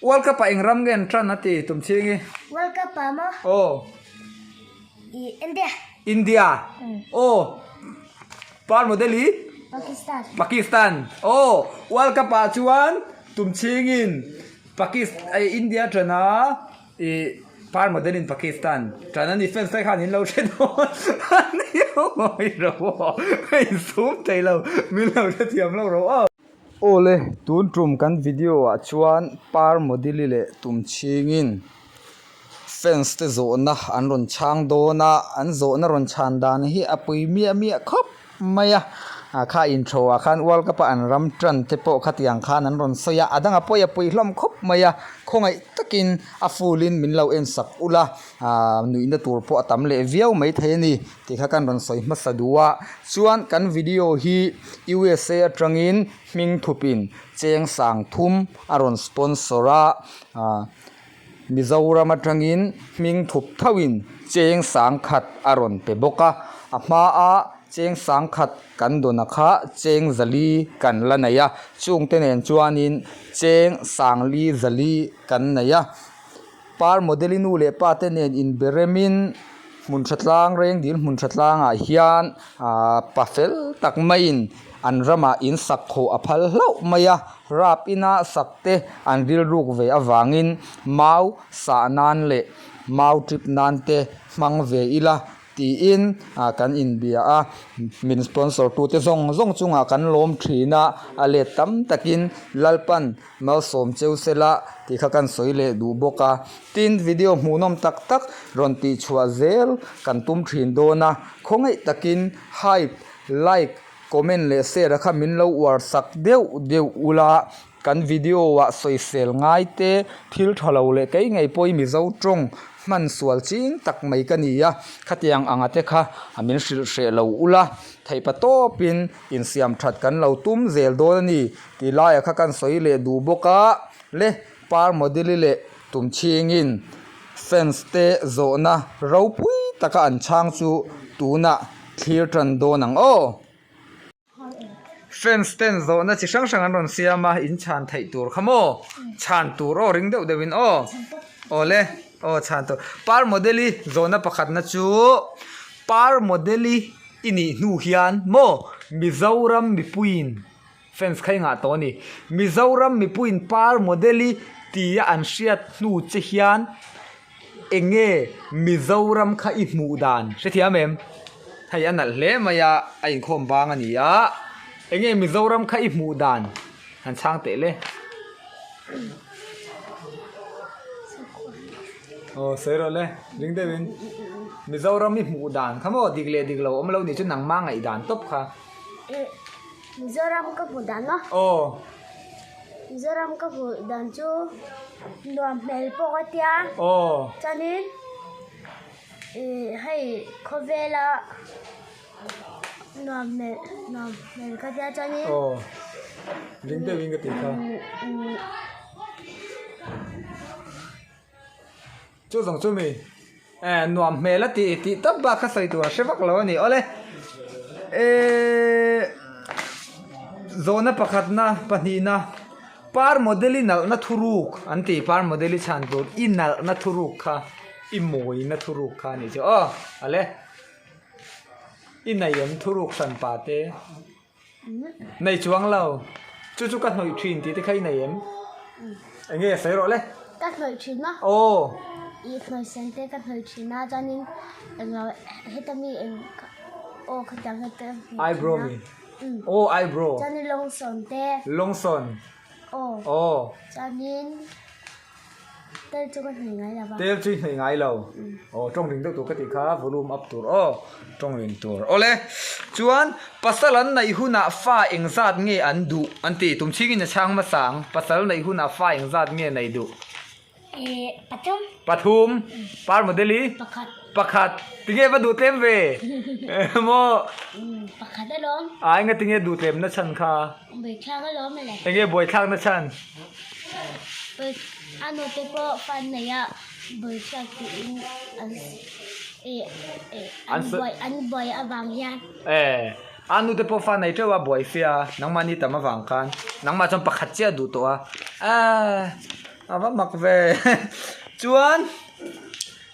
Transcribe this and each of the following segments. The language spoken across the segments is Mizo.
World Cup ah eng ram nge an tan a ti tum chhing i? World Cup ah maw? Aw. I India. India. Aw. Par model i? Pakistan. Pakistan. Aw. World Cup ah chuan tum chhing in Pakis India tan a i par model in Pakistan tan a ni fans te khan in lo hre dawn a ni awih ro aw ka insum thei lo min lo hrethiam lo ro aw. Awle tun tum kan video ah chuan par model i leh tum chhingin fans te zawhna an rawn chhang dawn a an zawhna rawn chhan dan hi a pui miah miah khawp mai a ah kha intho ah khan world cup a an ram tan te pawh khatiang khan an rawn sawi a a dangah pawh a pui hlawm khawp mai a khawngaih takin a full in min lo en sak ula ah nuihna tur pawh a tam leh viau maithei a ni tih kha kan rawn sawi hmasa duh a chuan kan video hi U S A atangin hming thup in cheng sang thum a rawn sponsor a ah. Mizoram atangin hming thup thauhin cheng sangkhat a rawn pe bawk a, a hmaa cheng sangkhat kan dawn a kha cheng zali kan la nei a, chungte nen chuanin cheng sangli zali kan nei a. Par model-i nu leh pa te nen inberemin hmun tha tlang reng dil hmun tha tlangah hian aaa pa fel tak maiin an ramah in sak khawh a phal hlauh mai a. Rap ina sak te an rilruk ve avangin mau sah nan leh mau trip nan te hmang ve ila tiin kan inbia a, min sponsor tu te zawng zawng chungah kan lawm thin a, a let tam takin Lalpan malsawm cheu sela tih kha kan sawi leh duh bawk a, tin video hmuhnawm tak tak rawn tih chhuah zel kan tum thin dawn a, khawngaih takin hype, like. Comment leh share a kha min lo uar sak deuh deuh ula, kan video ah sawisel ngai te thil tha lo leh kei ngei pawh i Mizo tawng hman sual ching tak mai ka ni a, khatiang anga te kha min hrilh hreh lo ula, theihpa tawpin insiam that kan lo tum zel dawn a ni tih laiah kha kan sawi leh duh bawk a, le par model i leh tum chhingin fans te zawhna ropui taka an chhang chu tunah. Thlir tan dawn ang aw. Fans ten zawhna chi hrang hrang an rawn siam a, in chhan theih tur kha maw? Chhan tur aw ring deuh deuhin aw. Awle aw chhan tur. Par model i zawhna pakhatna chu par model i i nih hnu hian maw Mizoram mipuiin fans kha i ngah tawh a ni. Mizoram mipuiin par model i tia an hriat hnu che hian Eng nge Mizoram kha i hmuh dan hrethiam em? Hei a nalh hle mai a, a inkhawm bang a ni a. Eng nge Mizoram kha i hmuh dan han chhang teh le. Aw sawi rawh le, ring deuhin. Mizoram i hmuh dan kha maw dik leh dik lo awm lo nih chu nangma ngaihdan tawp kha. Mizoram ka hmuh dan maw? Aw. Mizoram ka hmuh dan chu nuam hmel pawh ka tia chuanin ih hei khawvela nuam hmel nuam hmel ka tia chuanin Chu zawng chu mi eh nuam hmel a tih tih tawp bak kha sawi tur a hre vak lo a ni awle ehh zawhna pakhatna pahnihna par model i nalhna thuruk an tih par model i chhan tur i nalhna thuruk kha i mawina thuruk kha a nih chu aw awle i nei em thuruk hran pa te. Nei chuang lo. Chu chu ka hnawih thin tih te kha i nei em? Eng nge sawi rawh le? Ka hnawih thin a. Aw. I hnawih sen te ka hnawih thin a chuanin eng lo heta mi eng aw khatiang heta hnawih thin a. Eyebrow mi? Aw eyebrow. Chuanin lawngsawn te. Lawngsawn. Aw. Aw. Chuanin. Tel chu ka hnawih ngai lo va. Tel chu i hnawih ngai lo. Aw tawng ring deuh tur ka tih kha volume up tur aw tawng ring tur. Awle chuan pasal an neih hunah fa engzat nge an duh an ti tum chhingin a chhang hmasa ang pasal neih hunah fa engzat nge neih duh? Ehh pathum. Pathum. Par model i? Pakhat. Pakhat. Tinge va duh tlem ve? Emaw. Pakhat alawm. A enga tinge duh tlem na chhan kha? Buaithlak alawm le. Enge buaithlak na chhan? A nute pawh fan nei a buaithlak tiin an an buai an buai avang hian. Eh a nute pawh fan nei teuh a buai sia nangmah ni tam avang khan nangmah chuan pakhat chiah a duh tawh a eh. A va mak ve. Chuan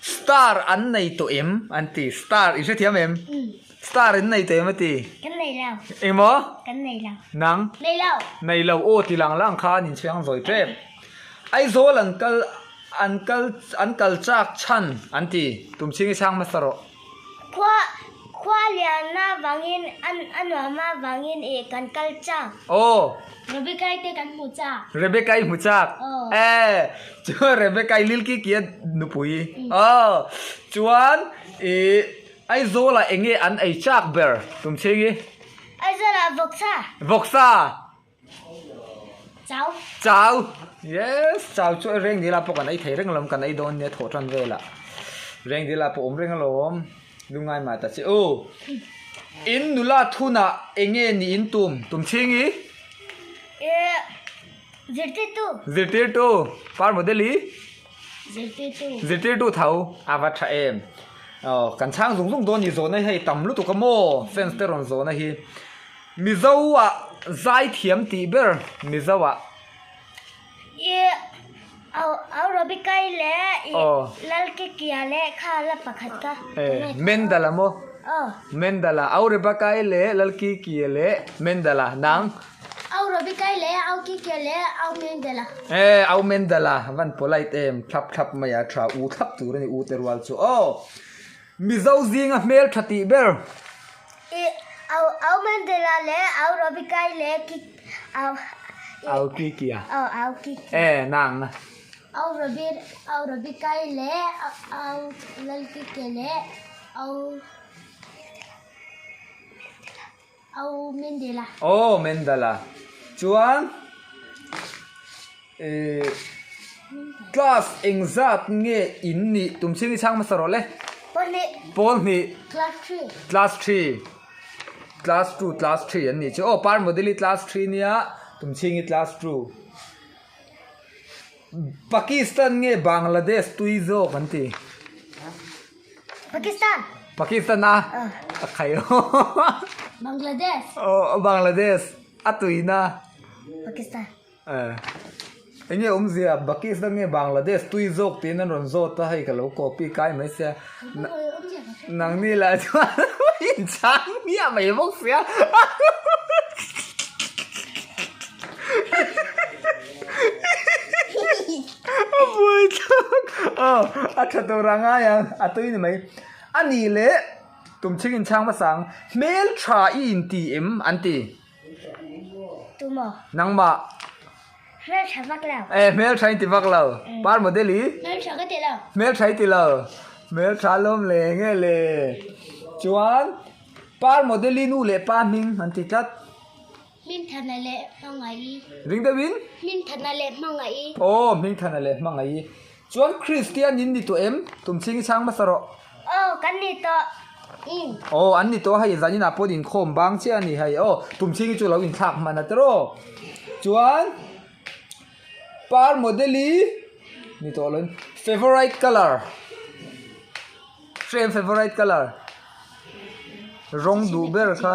star an nei tawh em an ti. Star i hrethiam em? Star in nei tawh em a ti. Kan nei lo. Engmaw? Kan nei lo. Nang? Nei lo. Nei lo aw ti lang lang kha an inchhiang zawi tep. Aizawl an kal an kal an kal chak chhan an ti. Tumchhing i chhang hmasa rawh. Khua khua lian avangin an a nuam avangin ih kan kal chak. Aw. Rebecca i te kan hmu chak. Rebecca i hmu chak. Aw. Eh chuan Rebecca i lil ki ki a nupui. Aw chuan ih Aizawl ah enge an ei chak ber tumchhing i? Aizawl ah vawksa. Vawksa. Chau. Chau. Yes, chau chu reng dil ah pawh kan ei thei reng alawm, kan ei dawn nia thawh tan velah. Reng dil ah pawh awm reng alawm. Lungai mah ta che u. In nula thunah enge ni in tum? Tum chhing i? Eh, zirtirtu. Zirtirtu. Par model i? Zirtirtu. Zirtirtu tho a va tha em. Aw, kan chhang zung zung dawn ni zawhna hi hei tam lutuk a maw fans te rawn zawhna hi. Mizo ah zai thiam tih ber Mizo ah. I au au Robikai leh i Lalkikia leh kha la pakhat ka. Eh, Mendala maw? Aw. Mendala, au Rebakai leh Lalkikia leh Mendala nang. Au Robikai leh au Kikia leh au Mendala. Eh, au Mendala van polite em thlap thlap mai a tha u thlap tur a ni u te rual chu aw. Mizo zinga hmel tha tih ber. I au au Mendela leh au Robikai leh Ki au Au Kikia. Aw au Kikia. Eh nang. Au Robi au Robikai leh au Lalkikia leh au Au Mendela. Aw Mendela. Chuan eh class engzat nge in nih tum chhing i chhang hmasa rawh le. Pawl hnih. Pawl hnih. Class 3. Class 3. Class 2 class 3 an nih chu. Aw par model i class 3 nia tum chhing i class 2. Pakistan nge Bangladesh tui zawk an ti. Pakistan. Pakistan a? A khai o. Bangladesh. Oh, Bangladesh. A tuina. Pakistan. Eh. Enge awmzia Pakistan nge Bangladesh tui zawk tiin an rawn zawt a hei ka lo copy kai mai sia. Nangni lah chuan inchang miah mai bawk sia. A buai thlak aw a tha tur a ngai ang a tui ni mai a nih leh tum chhing in chhang hmasa ang hmel tha i in ti em an ti Tumaw nangmah hmel tha vak lo eh hmel tha in ti vak lo par model i hmel tha ka ti lo hmel tha i ti lo hmel tha lawm le nge le chuan par model i nu leh pa hming an ti tlat. Hmingthana leh Hmangaih. Ring deuhin? Hmingthana leh Hmangaih. Aw, Hmingthana leh Hmangaih. Chuan Kristian in ni tawh em? Tumchhing i chhang hmasa rawh. Aw, kan ni tawh. Umm. Aw, an ni tawh a hei, zaninah pawh inkhawm bang chiah a ni hei. Aw, Tumchhing hi chu lo inthlak hman a tiraw. Chuan Par model i ni tawh loin favourite colour. Hre em favourite colour? Rawng duh ber kha.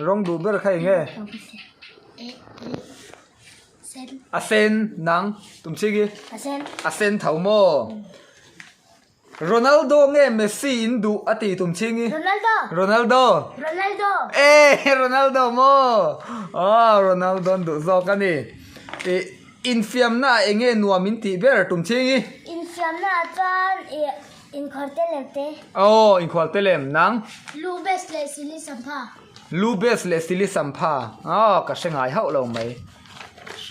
Rawng duh ber kha eng nge? A sen nang tumchhing hi. A sen tho maw? Ronaldo nge Messi in duh a ti tum chhing i? Ronaldo. Ronaldo. Ronaldo. Eh Ronaldo maw? Aw Ronaldo an duh zawk a ni. I infiamna ah enge nuam in tih ber tum chhing i? Infiamna ah chuan i inkhual te lem te. Aw inkhual te lem nang? Lu best leh sili sampha. Lu best leh sili sampha. Aw ka hre ngai hauh lo mai.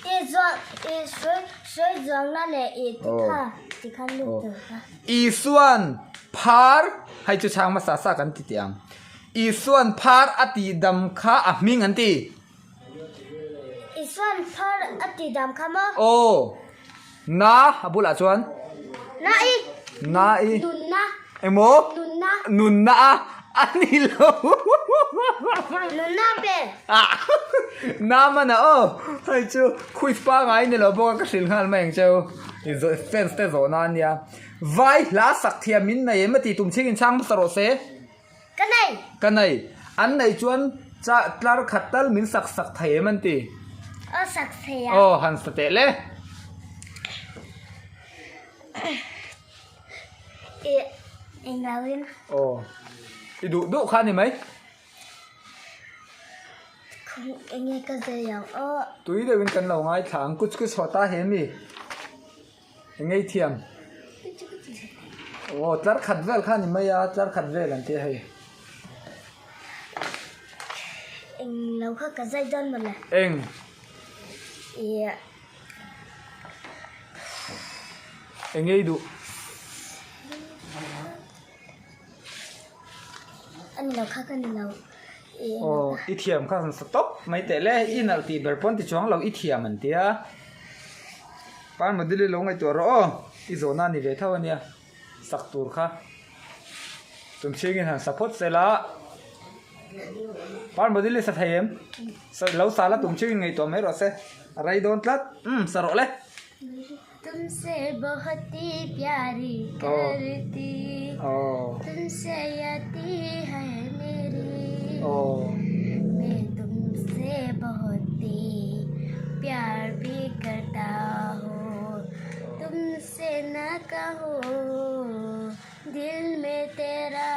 I zuang i sawi sawi zuangna leh i ti kha ti khan lut tur kha. Isuan phar hei chu chhang hmasa sa kan ti teh ang. Isuan phar a tih dam kha a hming an ti. Isuan phar a tih dam kha maw? Aw. Na a bulah chuan. Na i. Na i. Nunna. Engmaw? Nunna. Nunna a a ni lo. Nunna pe. Ah na mana aw hei chu quiz pangai ni lo bawk a ka hrilh nghal mai ang cheu i zawh fans te zawh na ania vai hla sak thiam min nei em a tih tum chhing in chhang hmasa rawh se. Ka nei. Ka nei. An nei chuan. Cha tlar khat tal min sak sak thei em an ti. Aw sak thei a. Aw han sa teh le. I englo in. Aw i duh duh kha ni mai. Enge ka zai ang aw. Tui deuhin kan lo ngaithla ang kuch kuch haw ta he mi. Engei thiam. Aw tlar khat vel kha ni mai a tlar khat vel an tia hei. Eng lo kha ka zai dawn mawle. Eng. Ih. Engei duh. A ni lo kha ka ni lo. Aw i thiam kha han sa tawp mai teh le i nalh tih ber pawn ti chuang lo i thiam an tia. Parmodel i lo ngaihtuah rawh aw i zawhna a ni ve tho a nia sak tur kha. Tumchhingin han sa phawt se la Parmodel i sa thei em? Lo sa la tumchhingin ngaihtuah mai rawh se a rei dawn tlat umm sa rawh le. Tumse bahut hi pyari karti Tumse yati hai meri Main tumse bahut hi pyar bhi karta hu Tumse na kahu dil mein tera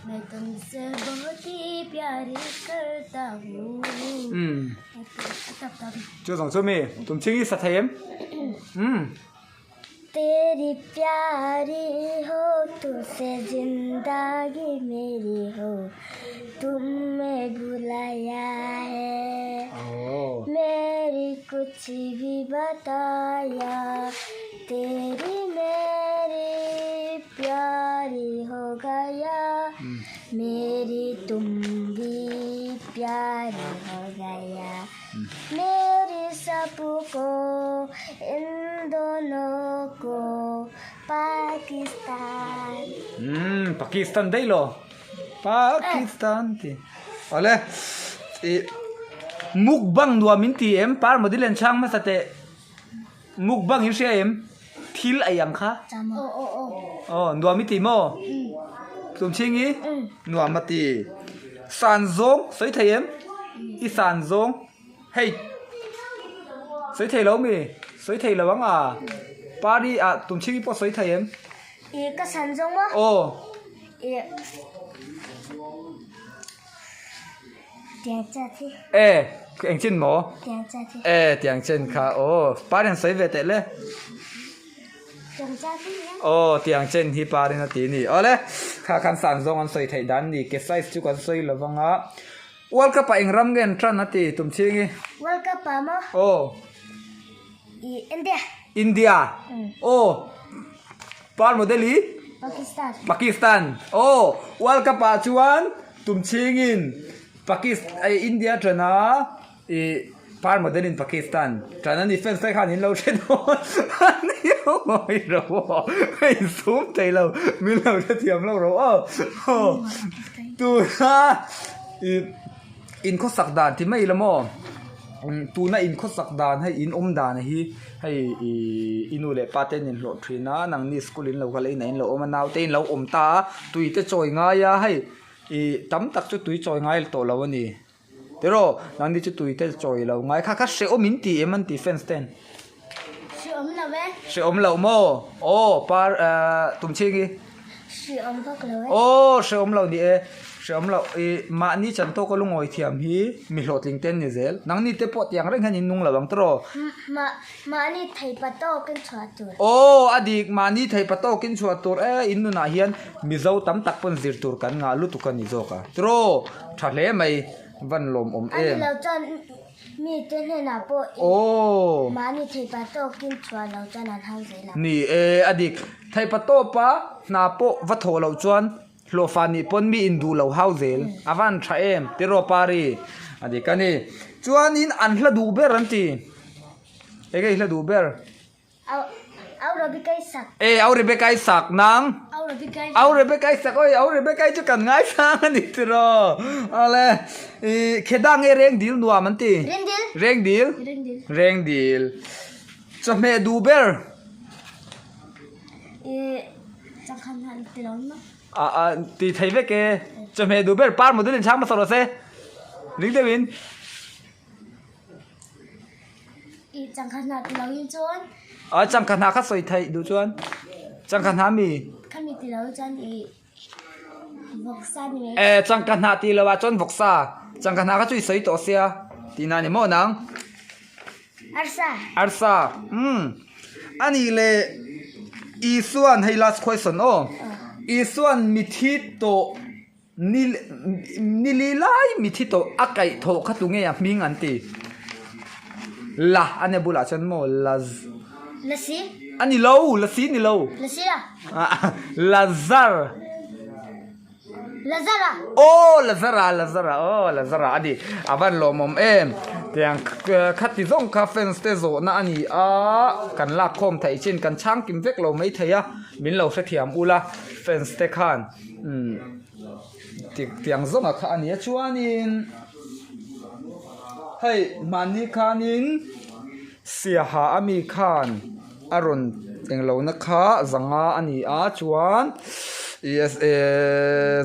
Main tumse bahut hi pyari karta hu. Chu zawng chu mi tum ching i sa thei em? Umm. Teri pyari ho tuse zindagi meri ho tum me bulaya hai meri kuch bhi bataya teri meri pyari ho gaya meri tum bhi pyari ho gaya. Meri sabko in dono ko Pakistan. Umm Pakistan daih lo Pakistan ti awle ih mukbang nuam in ti em par model an chhang hmasa teh mukbang in hria em thil ei ang kha aw nuam i ti maw tumchhing i nuam a ti san zawng sawi thei em i san zawng hei sawi thei lo mi sawi thei lo ang a party ah tumchhing i pawh sawi thei em i ka san zawng maw aw i tiang chat hi e eng chin maw tiang chat hi e tiang chen kha aw parin sawi ve teh le tiang chat hi aw tiang chen hi parin a ti ni awle kha khan san zawng an sawi theih dan ni ke size chu kan sawi lo vanga World Cup ah eng ram nge an tan a ti tum ching i World Cup ah maw aw i India India aw Par model i Pakistan Pakistan aw World Cup ah chuan tum chhingin Pakis India tana ih par model in Pakistan tana ni fans te khan in lo hre dawn a ni awih ro aw hei sum thei lo min lo hrethiam lo ro aw aw tuna ih inkhawsak dan ti mai la maw. Tuna in khawsak dan hei in awm dan hi hei ihh i nu leh pa te an inhlawh thin a nangni school in lo kal a inah in lo awm a naute in lo awm ta a tui te chawi ngai a hei ihh tam tak chu tui chawi ngai tawh lo a ni tiraw nangni chu tui te chawi lo ngai kha kha hrehawm in ti em an ti fans ten hrehawm lo e hrehawm lo maw aw par ahh tumchhingi. Hrehawm vak lo e. Aw hrehawm lo ni e. Hrehawm lo i mahni chan tawka lungawi thiam hi mi hlawhtling te an ni zel. Nangni te pawh tiang reng hian in nung lo ang tawh. Mahni theipa tawkin chhuah tur. Aw a dik mahni theipa tawkin chhuah tur e in nunah hian Mizo tam tak pawn zir tur kan ngah lutuk a ni zawk a. Tiraw tha hle mai van lawmawm em. A ni lo chuan Mite hnenah pawh Aw. mahni theipa tawkin chhuah lo chuan an hau zel ang. Ni e, a dik. Theipa tawpa hna pawh va thawh loh chuan hlawhfa nih pawn mi induh lo hau zel. A van tha em? Tiraw Pari? A dik a ni. Chuanin an hla duh ber an ti. Enge i hla duh ber? Au Rebecca i sak. E, Au Rebecca i sak nang. Au Rebecca i Au Rebecca i sak oi, Au Rebecca i chu kan ngai sang a ni tiraw. Ale, i kheda nge reng dil nuam an ti. Reng dil. Reng dil. Reng dil. Reng dil. Chawhmeh duh ber. I changkhan han ti lo ma. A a ti thei vek e. Chawhmeh duh ber par model in chhang hmasa rawh se. Ring deuhin. I changkha hna ti loin chuan. A changkha hna kha sawi theih duh chuan. Changkha hna mi? Khami ti lo chuan i vawksa ni mai. E changkha hna ti lo ah chuan vawksa. Changkha hna kha chu i sawi tawh sia tihna a ni maw nang? Arsa. Arsa. Umm. Anih leh Isuan hei last question aw. Isuan mithi tawh Ni ni li lai mithi tawh a kaih thawh kha tu nge a hming an ti? La a nia bulah chuan maw la Lasi? A ni lo, lasi ni lo. Lasi a? Lazar. Lazara. Aw Lazara, Lazara, aw Lazara a ni. A van lawmawm em. Tiang khati zawng kha fans te zawhna a ni a, kan lak khawm theih chin kan chhang kim vek lo maithei a, min lo hrethiam ula fans te khan. Umm tiang zawnga kha a ni a chuanin hei mahni khanin siaha a mi khan a rawn englo na kha zanga a ni a chuan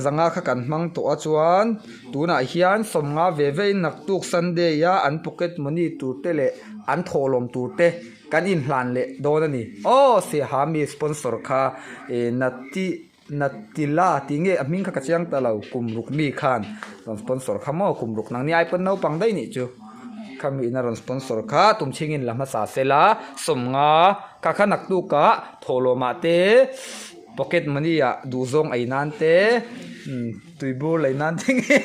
zanga kha kan hmang tawh a chuan tunah hian sawmnga ve ve in naktuk sunday a an pocket money tur te leh an thawhlawm tur te kan inhlan leh dawn a ni aw siaha mi sponsor kha eh nati. Natila tih nge a hming kha ka chiang ta lo kum ruk mi khan rawn sponsor kha maw kum ruk nang ni ai pawn naupang daih nih chu kha mi ina rawn sponsor kha tum chhingin la hmasa sela sawmnga kha kha naktuk ah thawhlawm ah te pocket money ah duhzawng ei nan te umm tuibur lei nan te nge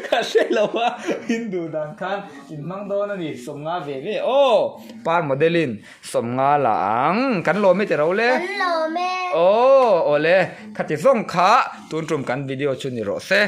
ka hre lo a hindu dan khan in hmang dawn a ni sawmnga ve ve aw par model in. Sawmnga la ang. Kan lawm e ti ro le. Kan lawm e. Aw awle. Khati zawng kha tun tum kan video chu ni rawh se.